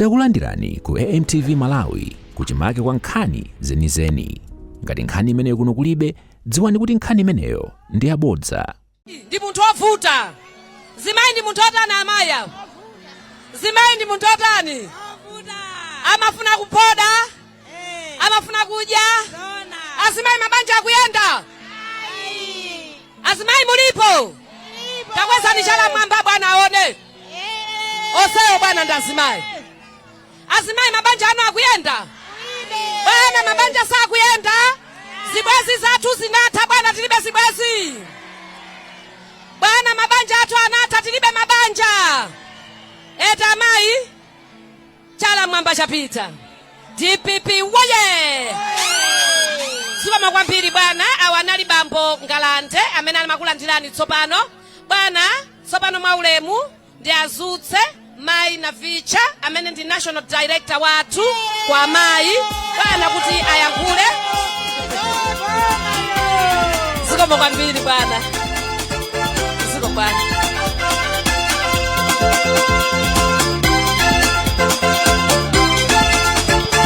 Takulandirani ku AMTV Malawi kuchimake kwa nkhani zenizeni. Ngati nkhani imeneyo kuno kulibe, dziwani kuti nkhani imeneyo ndi yabodza. Ndi munthu ovuta. Zimayi ndi munthu otani, amayi awo? Zimayi ndi munthu otani? Amafuna kuphoda, amafuna kudya. Azimayi, mabanja akuyenda? Azimayi mulipo? Takwezani chala mwamba, bwana aone. Onsewo, bwana, ndi azimayi. Azimayi, mabanja anu akuyenda? Bwana, mabanja sakuyenda. Zibwezi zathu zinatha, bwana, tilibe zibwezi. Bwana, mabanja athu anatha, tilibe mabanja. Eta amayi, chala mwamba chapita. DPP woye! Zikomo kwambiri, bwana. Awa anali bambo Ngalande amene amakulandirani tsopano, bwana. Tsopano mwaulemu ndi azutse mayi Navicha amene ndi national director wathu kwa amayi, bwana, kuti ayankhule. Zikomo kwambiri, bwana. Zikomo, bwana.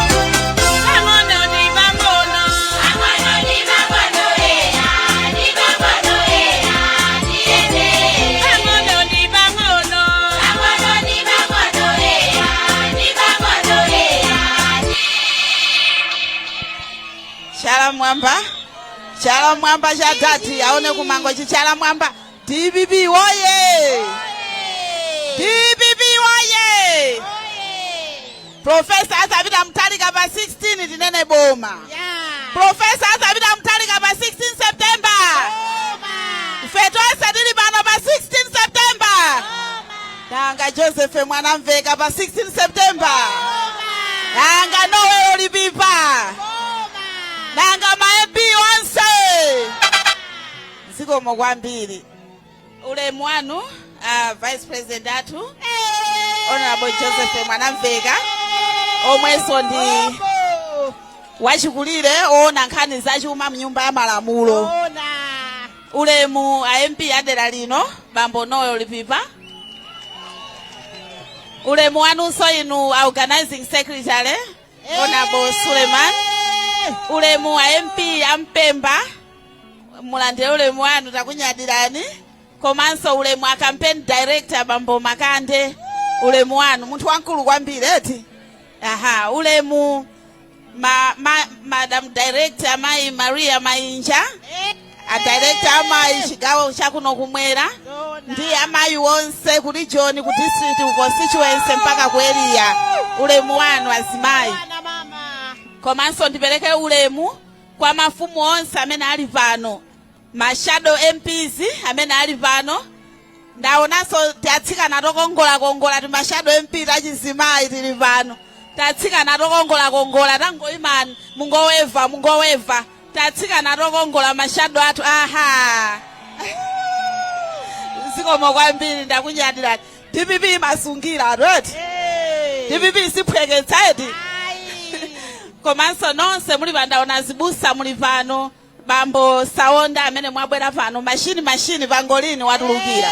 Pang'ono ndi pang'ono. Pang'ono ndi pang'ono eya, ndi pang'ono eya, tiyende. Pang'ono ndi pang'ono. Pang'ono ndi pang'ono eya, ndi pang'ono eya. Chala mwamba, chala mwamba cha dadi aone kumangochi. Chala mwamba. DPP woye! DPP woye! Professor Arthur Peter Mutharika pa 16 tinene boma. Professor Arthur Peter Mutharika pa 16 September. Ife tonse tili pano pa 16 September. Nanga Joseph Mwanamveka pa 16 September? Nanga Noel Lipipa? Nanga ma MP onse? Zikomo kwambiri. Ulemu wanu, Vice President athu, Honorable Joseph Mwanamveka, omwenso ndi wachikulire oona nkhani zachuma mnyumba ya malamulo. Ulemu a MP adera lino, bambo Noel Lipipa. Ulemu wanunso inu a organizing secretary, Honorable Suleiman. Ulemu a MP a Mpemba, mulandire ulemu wanu, takunyadirani. Komanso ulemu a campaign director, bambo Makande, ulemu wanu, munthu wamkulu kwambiri eti. Aha, ulemu madam director, mayi Maria Mainja, a director amayi chigawo chakuno kumwera, ndi amayi wonse ku region, ku district, ku constituency mpaka ku area, ulemu wanu azimayi. Komanso ndipereke ulemu kwa mafumu onse amene ali pano, ma shadow MPs amene ali pano. Ndaonanso tiatsikana tokongolakongola, ti shadow MP tachizimayi tili pano, tatsikana tokongolakongola, tangoimani, mungoweva, mungoweva. Tatsikana tokongola, ma shadow athu. Aha, zikomo kwambiri, ndakunyadirani. DPP imasungira eti, DPP siphweketsa eti. Komanso nonse muli pano, ndaona zibusa muli pano, bambo Saonda amene mwabwera pano. Mashini, mashini pangolini watulukira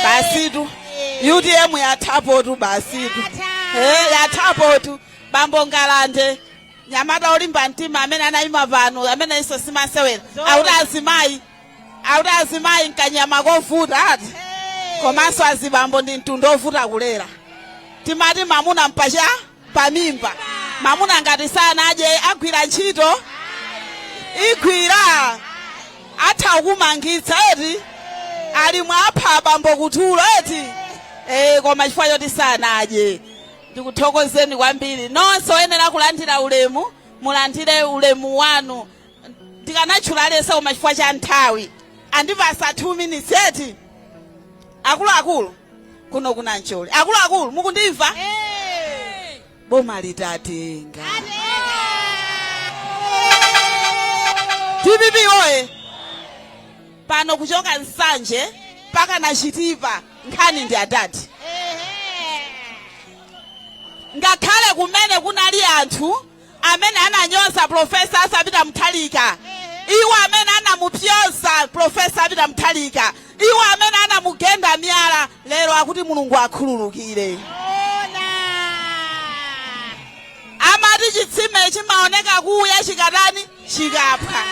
basitu. UTM yathapotu, basitu. Yathapotu. Bambo Ngalande, nyamata olimba mtima amene anayima pano, amene iso simasewera. Akuti azimayi, akuti azimayi nkanyama kovuta ati, komanso azibambo ndi mtundu ovuta kulera. Timati mamuna mpacha pamimba. Mamuna ngati sanadye agwira ntchito igwira, atha kumangitsa eti, ali mwapha abambo kutulo eti. Koma chifukwa choti sanadye. Ndikuthokozeni kwambiri nonse oyenera kulandira ulemu, mulandire ulemu wanu. Ndikanatchula aliyense, koma chifukwa cha nthawi andipasa 2 minutes eti. Akuluakulu, kuno kunanchole, akuluakulu, mukundimva? Boma litatenga DPP oye! Pano kuchoka Nsanje mpaka na Chitipa, nkhani ndi adadi. Ngakhale kumene kunali anthu amene ananyoza Professor Arthur Peter Mutharika, iwo amene anamupyoza Professor Peter Mutharika, iwo amene anamugenda miyala, lero akuti Mulungu akhululukire. Chitsime chimaoneka kuya chikatani? Chikaphwa.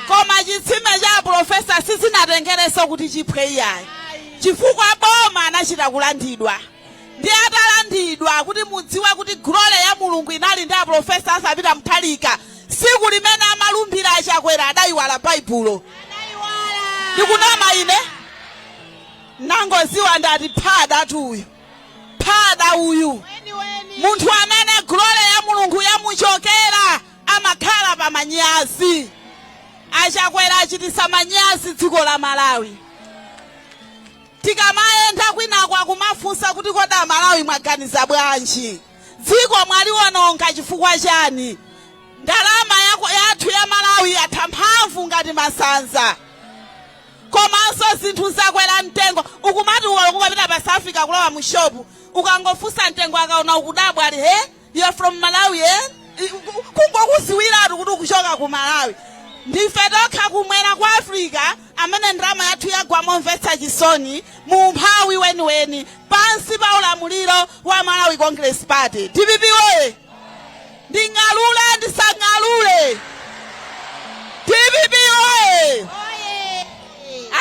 Koma chitsime cha Professor sizinatengerenso kuti chiphwe iyayi, chifukwa boma anachita kulandidwa. Ndi atalandidwa, kuti mudziwe kuti glory ya Mulungu inali ndi a Professor Arthur Peter Mutharika, siku limene amalumbira aChakwera adayiwala Baibulo. Ndikunama ine? Nangoziwa ndati phada tu uyu, phada uyu. Munthu amene glory ya Mulungu yamuchokera amakhala pa manyazi. AChakwera achitisa manyazi dziko la Malawi. Tikamayenda kwinako akumafunsa kuti, "Kodi Amalawi mwaganiza bwanji? Dziko mwaliwononga chifukwa chani? Ndalama yathu ya Malawi yatha mphamvu ngati masanza, komanso zinthu zakwera mtengo." Ukumati ukapita pa South Africa, kulowa mu shopu, ukangofunsa mtengo, akaona ukudabwa, ali, "He, you are from Malawi, eh?" Kungokuziwiratu kuti ukuchoka ku Malawi. Ndife tokha kumwera kwa Africa amene ndalama yathu yagwa momvetsa chisoni, mu umphawi weniweni, pansi pa ulamuliro wa Malawi Congress Party. DPP oye! Nding'alule ndisang'alule? DPP oye!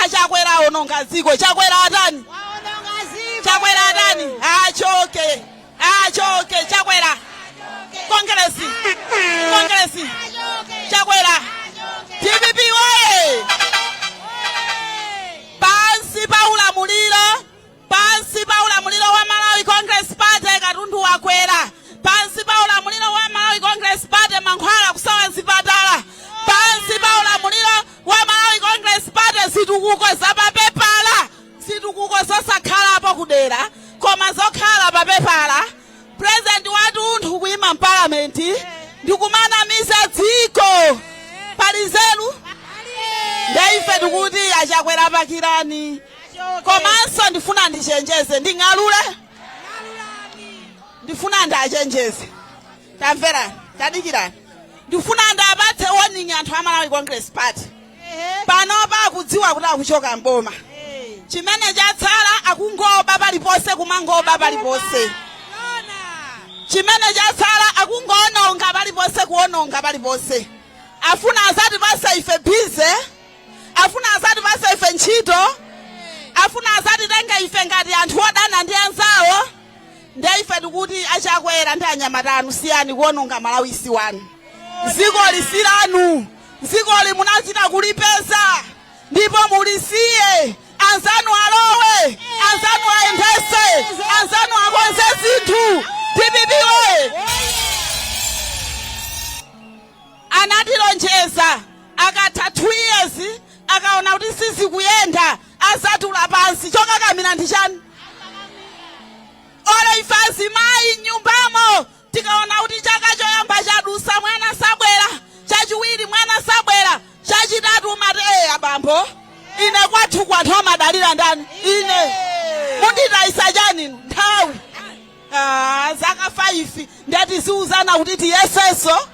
AChakwera aononga dziko. Chakwera atani? Chakwera atani? Achoke, achoke Chakwera. Congress, Congress, Chakwera. DPP oye! Pansi pa ulamuliro wa Malawi Congress Party, katundu wakwera. Pansi pa ulamuliro wa Malawi Congress Party, mankhwala kusowa mzipatala. Pansi pa ulamuliro wa Malawi Congress Party, zitukuko zapapepala, zitukuko zosakhalapo kudera koma zokhala papepala. President wathunthu kuyima mpalamenti ndikumanamiza dziko, pali nzeru? Ndeife tikuti aChakwera pakirani. Komanso ndifuna ndichenjeze, nding'alule, ndifuna ndachenjeze. Tamverani, tadikirani, ndifuna ndapatse warning anthu a Malawi Congress Party. Panopa akudziwa kuti akuchoka mboma. Chimene chatsala, akungoba paliponse, kumangoba paliponse. Chimene chatsala, akungoononga paliponse, kuononga paliponse. Afuna azatipase ife busy, afuna azatipase ife ntchito, afuna azatitenga ife ngati anthu odana ndi anzawo. Nde ife tikuti, aChakwera ndi anyamata anu, siyani kuononga Malawi. Si wanu dzikoli, si lanu dzikoli, munachita kulipeza ndipo mulisiye anzanu alowe, anzanu ayendese, anzanu akonze zinthu. DPP oye! Anatilonjeza akatha 2 years, akaona kuti sizikuyenda azatula pansi. Chokakamira ndi chani? Olo ife azimayi m'nyumbamo, tikaona kuti chaka choyamba chadusa, mwana sabwera, chachiwiri mwana sabwera, chachitatu umati, "Ee abambo, ine kwathu kwanthu amadalira ndani? Ine munditayisa chani inu nthawi?" Ah, zaka 5 ndati ziuzana kuti tiyeseso.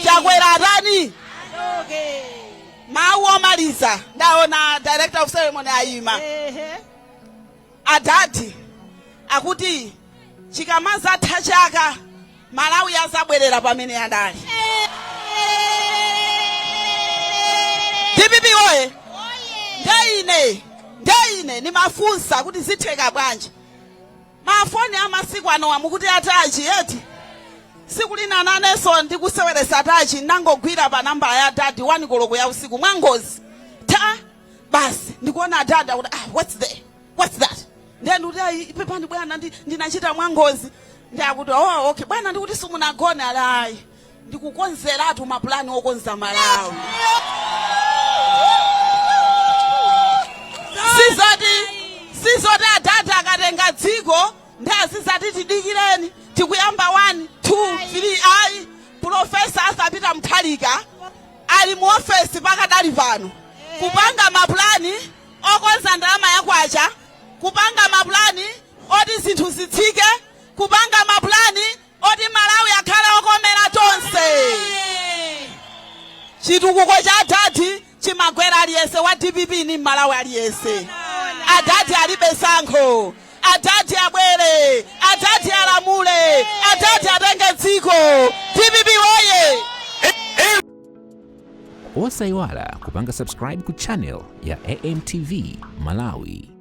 Chakwera atani? Mawu omaliza, ndaona director of ceremony ayima. Adati akuti chikamazatha chaka, Malawi azabwerera pamene adali. DPP oye! Ndeine nimafunsa kuti zitheka bwanji? Mafoni amasiku ano amukuti a touch eti. Siku lina nanenso ndikuseweresa touch, nangogwira pa nambala ya dadi 1 koloko ya usiku mwangozi, ta basi, ndikuona dada kuti, "Ah, what's there? What's that?" Ndiye ndikuti, "Ayi, pepani bwana, ndinachita mwangozi." Ndiye akuti, "Oh, okay bwana." Ndikuti, "Simunagone?" Ali, "Ayi, ndikukonzeratu mapulani okonza Malawi." Sizoti adada akatenga dziko ndi azizati, "Tidikireni, tikuyamba 1 2 3." Ayi, Professor Arthur Peter Mutharika ali mu ofesi pakadali pano kupanga mapulani okonza ndalama yakwacha, kupanga mapulani oti zinthu zitsike, kupanga mapulani oti Malawi akhale okomera tonse. Chitukuko cha dadi chimagwera aliyense wa DPP ni Mmalawi aliyense. Adadi alibe sankho. Adadi abwere, adadi alamule, adadi atenge dziko. dziko. DPP woye! Osayiwala kupanga subscribe ku channel ya AMTV Malawi.